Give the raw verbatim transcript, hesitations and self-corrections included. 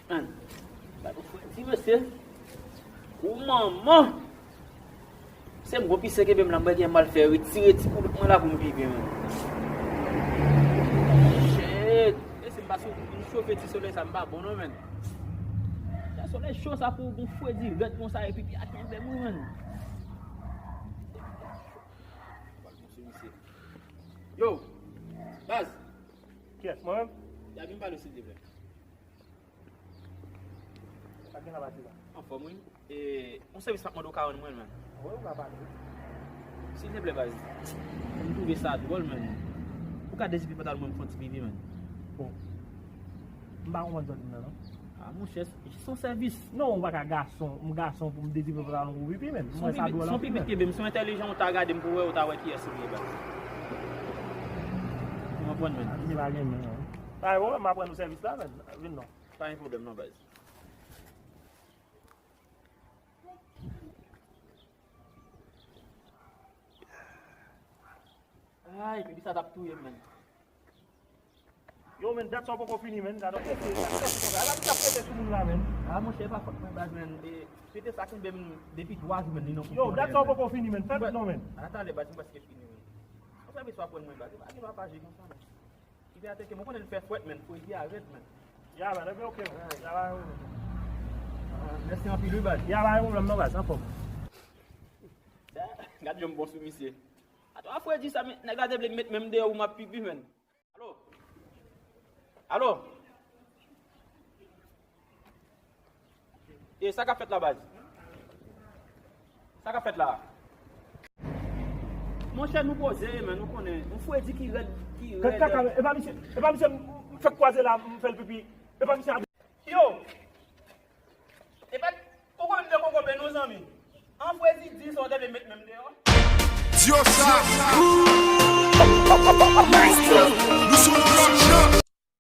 Gade fredi, mesye. Ou manman. Se m gon pise kenbe m la, m wè gen mal fè retire ti koulout mwen la pou m pipi, menm. Shit. E si m pa sou, m chofe ti solèy sa, m pa bon non, menm. Sa solèy cho sa pou gon fredi rèd konsa, epi pipi a kenbe m, wi, menm. Yo, baz. Kiyès, mwen menm? Ya vin pale, silvouplè. Sa gen la pati la? Anfòm, wi. E, yon sèvis m ap mande w ka rann mwen, menm. Wi, ou ka pale. Silvouplè, baz. M twouve sa dwòl, menm. Ou ka dezipe pantalon mwen, m fè yon ti pipi, menm. Bon. M pa konprann sa w di m nan, non. A, monchè, se yon sèvis. Non, ou pa ka gason, m gason pou m dezipe pantalon pou pipi, menm. Mwen sa dwòl anpil, menm. Se yon pipi ki kenbe m, si w entèlijan, ou ta gade m pou wè, ou ta wè kiyès ou ye, baz. Ou konprann, menm. A, misye pa gen men, non. Pa gen pwoblèm, m aprann ou sèvis la, menm. Vin non. Pa gen pwoblèm non, baz. Ay, pipi sa t ap touye m, menm. Yo, menm, dat sa w poko fini, menm. Gade yon pete, sa k ap pete sou moun la, menm. A, monchè, pa fòt mwen, baz, menm. E, pete sa kenbe m depi twa jou, menm, li nan konpòtman. Yo, dat sa w poko fini, menm. Fè vit non, menm. A, talè, baz, m prèske fini, menm. Ou fè misye aprann mwen, baz. Pa gen papa je konsa, menm. Ki te atake, mwen konnen l fè fwèt, menn. Fredi a rèd, menn. Ya, man, ok, ok. Ya, ba, yo. Ah, mèsi anpil, wi, baz. Ya, ba, yo, pwoblèm non, baz, anfòm. Gad yon bon sou misye. Atò, a Fredi sa, men, nèg la te vle met men m deyò pou m ap pipi, menn. Alo? Alo? E sa k ap fèt la, baz? Sa k ap fèt la? Monchè, nou poze, men nou konnen. Yon Fredi ki rèd, ki rèd. Kaka, e pa misye, e pa misye m fèk kwaze la, m fè l pipi. E pa misye a. Yo! E pa koko menm de koko ben non, zanmi. An Fredi di sa w te vle met men m deyò. Dyosa! Maestro!